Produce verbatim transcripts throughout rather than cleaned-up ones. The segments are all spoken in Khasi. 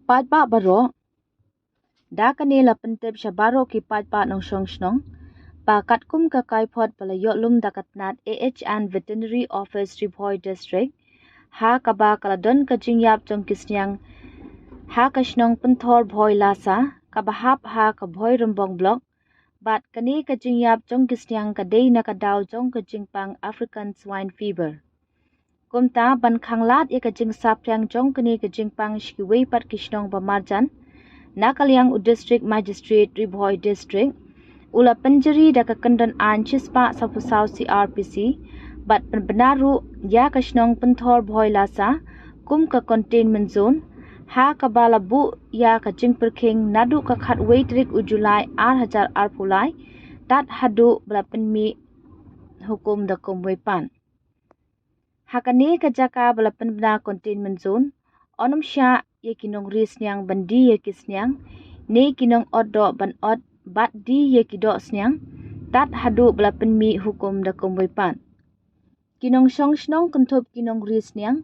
Paidbah baroh, da kane la pyntip sha baroh ki paidbah nongshong shnong ba katkum ka kaiphod ba la ïoh lum da ka tnat A H N Veterinary Office Ri Bhoi District, ha kaba ka la don ka jingïap jong ki sniang ha ka shnong Pynthor Bhoi Lasa, kaba hap ha ka Bhoi Rymbong Block, bad kane ka jingïap jong ki sniang ka dei na ka daw jong ka jingpang African Swine Fever. Kumta ban khanglad ïa ka jingsaphriang jong kane ka jingpang sha kiwei pat ki shnong ba marjan, na ka liang u District Magistrate Ri Bhoi District u la pynjari da ka kyndon aiñ shispah sawphew saw C R P C bad pynbna ruh ïa ka shnong Pynthor Bhoi Lasa kum ka containment zone, ha kaba la buh ïa ka jingpyrkhing naduh ka khatwei tarik u July ar hajar arphew lai, tad haduh ba la pynmih hukum da kumwei pat. Ha kane ka jaka ba la pynbna containment zone, yn ym shah ïa ki nongri sniang ban die ïa ki sniang, ne ki nongot doh ban ot bad die ïa ki doh sniang, tad haduh ba la pynmih hukum da kumwei pat. Ki nongshong shnong kynthup ki nongri sniang,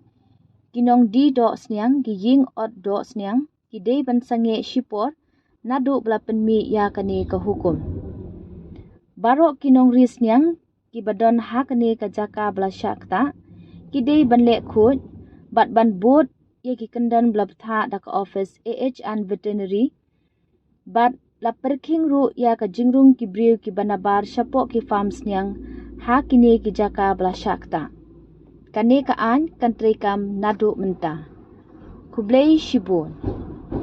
ki nongdie doh sniang, ki ïing ot doh sniang, ki dei ban sangeh shipor naduh ba la pynmih ïa kane ka hukum. Baroh ki nongri sniang kiba don ha kane ka jaka ba la shah ktah, ki dei ban leh khuid bad ban bud ïa ki kyndon ba la bthah da ka office A H N Veterinary, bad la pyrkhing ruh ïa ka jingrung ki briew kiba nabar shapoh ki farm sniang ha kine ki jaka ba la shah ktah. Kane ka aiñ kan treikam naduh mynta. Khublei shibun.